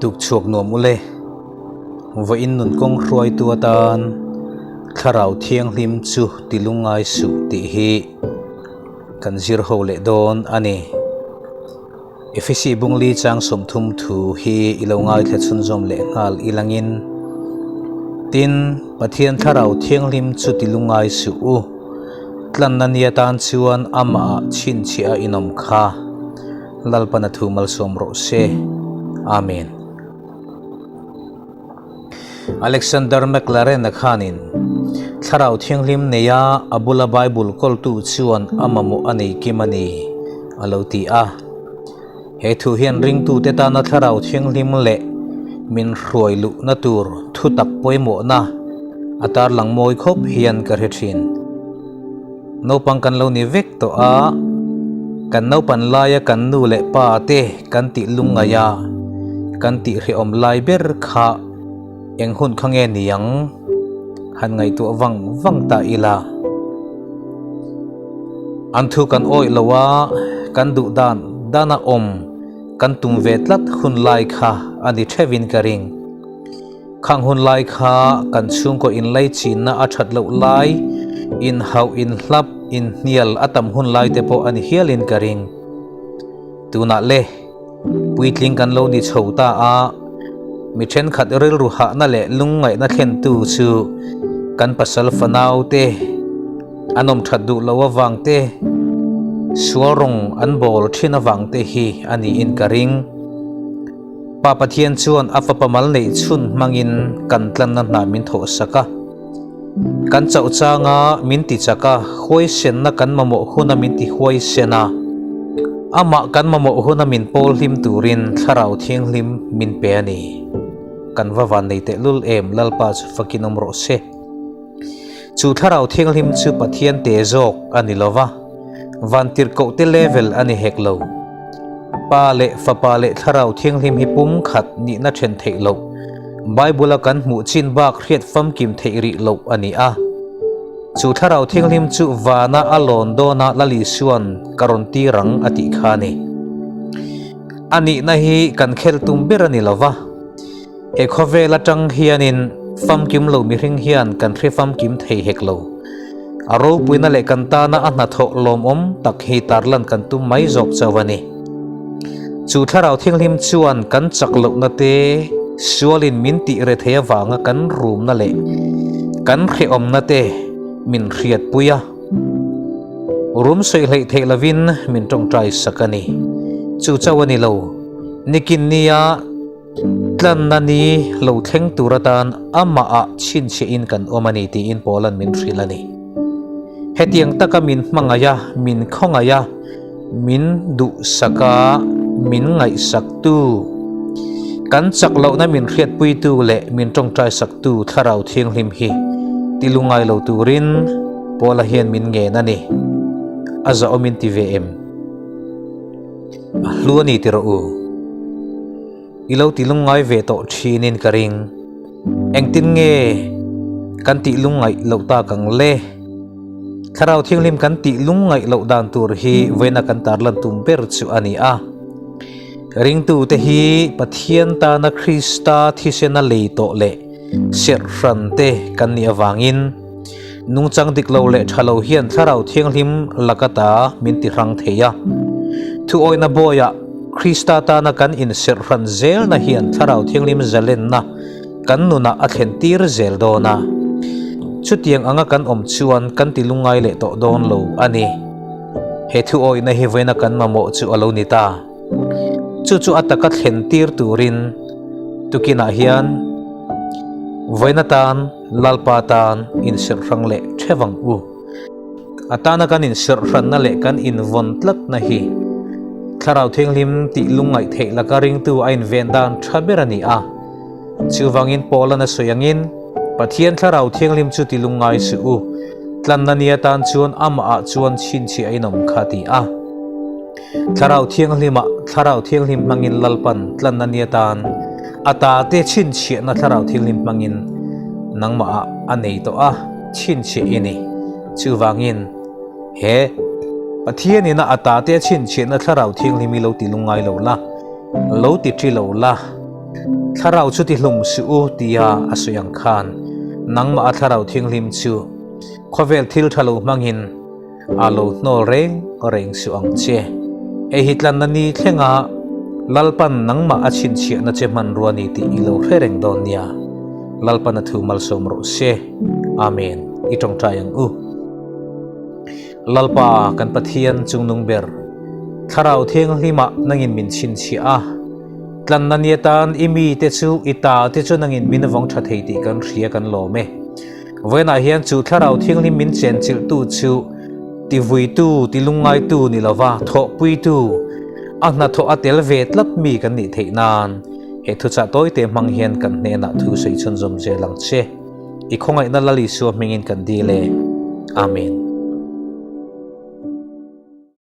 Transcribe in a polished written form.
Tukchhuak nuam ule, vawiin nun kawng hruaitu atan Thlarau Thianghlim chu ti lungngai suh tih hi kan zir ho leh dawn a ni. Efesi bungli chang 30 thu hi i lo ngaithla chhunzawm leh nghal ilangin, Tin, Pathian Thlarau Thianghlim chu ti lungngai suh u, tlanna ni atan chuan amah ah chhinchhiah a inawm kha. Lalpan a thu malsawm rawh se. Amen. Alexander McLaren-a khanin Thlarau Thianghlim neia a bula Bible kawltu chuan a mamawh a nei kim a ni, a lo ti a. He thu hian ringtute tana Thlarau Thianghlim leh min hruai luhna tur thutak pawimawhna a tarlang mawi khawp hian ka hre thin. Naupang kan lo ni vek tawh a, kan naupan laia kan nu leh pa te kan tih lungngaih a, kan tih hrehawm lai ber kha eng hun kha nge ni ang? Han ngaihtuah vang vang ta ila. An thu kan awih lo a, kan duh dan dana awm kan tum ve tlat hun lai kha a ni theuhin ka ring. Khang hun lai kha kan chhungkaw inlaichinna a that loh lai, inhauh, inhlap, inhnial a tam hun lai te pawh a ni hialin ka ring. Tunah le, puitling kan lo ni chho ta a, mi thenkhat rilru hahna leh lungngaihna thlentu chu kan pasal fanau te an awm that duh loh avang te, sual rawng an bawl thin avang te hi a niin ka ring. Pa Pathian chuan a fapa mal neih chhun hmangin kan tlanna hna min thawhsak a. Kan chauh changa min ti chak a, huaisenna kan mamawh huna min ti huaisen a. Amah kan mamawh huna min pawl hlim turin Thlarau Thianghlim min pe a ni. Kan va van nei tehlul em Lalpa chu fakin awm rawh se. Chu Thlarau Thianghlim chu Pathian te zawk a ni lo va, vantirhkohte level a ni hek lo. Pa leh Fapa leh Thlarau Thianghlim hi pumkhat nihna then theih loh, Bible-a kan hmuh chin bak hriat famkim theih rih loh a ni a. Chu Thlarau Thianghlim chu vana a lawn dawna Lal Isua'n ka rawn tir ang a tih kha a ni. A nihna hi kan khel tum ber a ni lo va. He khawvel atang hianin famkim lo mihring hian kan hre famkim thei hek lo. A ropuina leh kan tana a hnathawh lawmawm tak hi tarlan kan tum mai zawk chauh a ni. Chu Thlarau Thianghlim chuan kan chak lohna te, sualin min tih re thei avanga kan rumna leh kan hrehawmna te min hriatpui a. Rum sawi hleih theih lovin min tawngtai sak a ni. Chu chauh a ni lo. Nikin nia. Tlanna ni lo thleng tur atan amah ah chhinchhiahin kan awm a ni tiin Paula'n min hrilh a ni. Hetiang taka min hmangaih a, min khawngaih a, min duhsak a, min ngaihsaktu, kan chak lohna min hriatpuitu leh min tawngtaisaktu Thlarau Thianghlim hi ti lungngai lo turin Paula hian min ngen a ni. A zahawmin ti ve em? A hlu a ni ti rawh u. I lo ti lungngai ve tawh thinin ka ring. Engtin nge kan tih lungngaih loh tak ang le? Thlarau Thianghlim kan tih lungngaih loh dan tur hi vawiina kan tarlan tum ber chu a ni a. Ringtute hi Pathian tana Krista thisena lei tawh leh serh hran te kan nih avangin Nungchang dik lo leh tha lo hian Thlarau Thianghlim laka ta min ti hrang thei a. Thuawihna bawiah Krista tana kan inserh hran zelna hian Thlarau Thianghlim zalenna kan nunah a thlen tir zel dawn a. Chutiang anga kan awm chuan kan ti lungngai leh tawh dawn lo a ni. He thuawihna hi vawiina kan mamawh chu a lo ni ta. Chu chu a taka thlen tir turin tukinah hian vawiina tan Lalpa tan inserh hrang leh theuh ang u. A tana kan inserh hranna leh kan invawn tlatna hi Thlarau Thianghlim tih lungngaih theih laka ringtu a inven dan tha ber a ni a. Chuvangin Paula'n a sawi angin, Pathian Thlarau Thianghlim chu ti lungngai suh u, tlanna ni atan chuan amahah chuan chhinchhiah a inawm kha ti a. Thlarau Thianghlimah Thlarau Thianghlim hmangin Lalpan tlanna ni atan a ta te chhinchhiahna Thlarau Thianghlim hmangin nangmahah a nei tawh a, chhinchhiah i ni. Chuvangin, he Pathianina a ta te chhinchhiahna Thlarau Thianghlim hi lo ti lungngai lo la, lo ti ṭi lo la. Thlarau chu tihlum suh u tia a sawi ang khan nangmah a Thlarau Thianghlim chu khawvel thil tha lo hmangin a lo hnawl reng reng suh ang che. Hei hi tlanna ni thlenga Lalpan nangmah a chhinchhiahna che hmanrua ni tih i lo hre reng dawn nia. Lalpan a thu malsawm rawh se. Amen. I tawngtai ang u. Lalpa kan Pathian chungnung ber, Thlarau Thianghlimah nangin min chhinchhiah a. Tlanna ni atan i mite chu i ta te chu nangin min vawng tha thei tih kan hria kan lawm e. Vawiinah hian chu Thlarau Thianghlim min chenchilhtu chu tivuitu, tilungngaitu ni lova thawhpuitu, a hnathawh a tel ve tlat mi kan nih theih nan he thuchah tawite hmang hian kan hnenah thu sawi chhunzawm zel ang che. I khawngaihna Lal Isua hmingin kan dil e. Amen.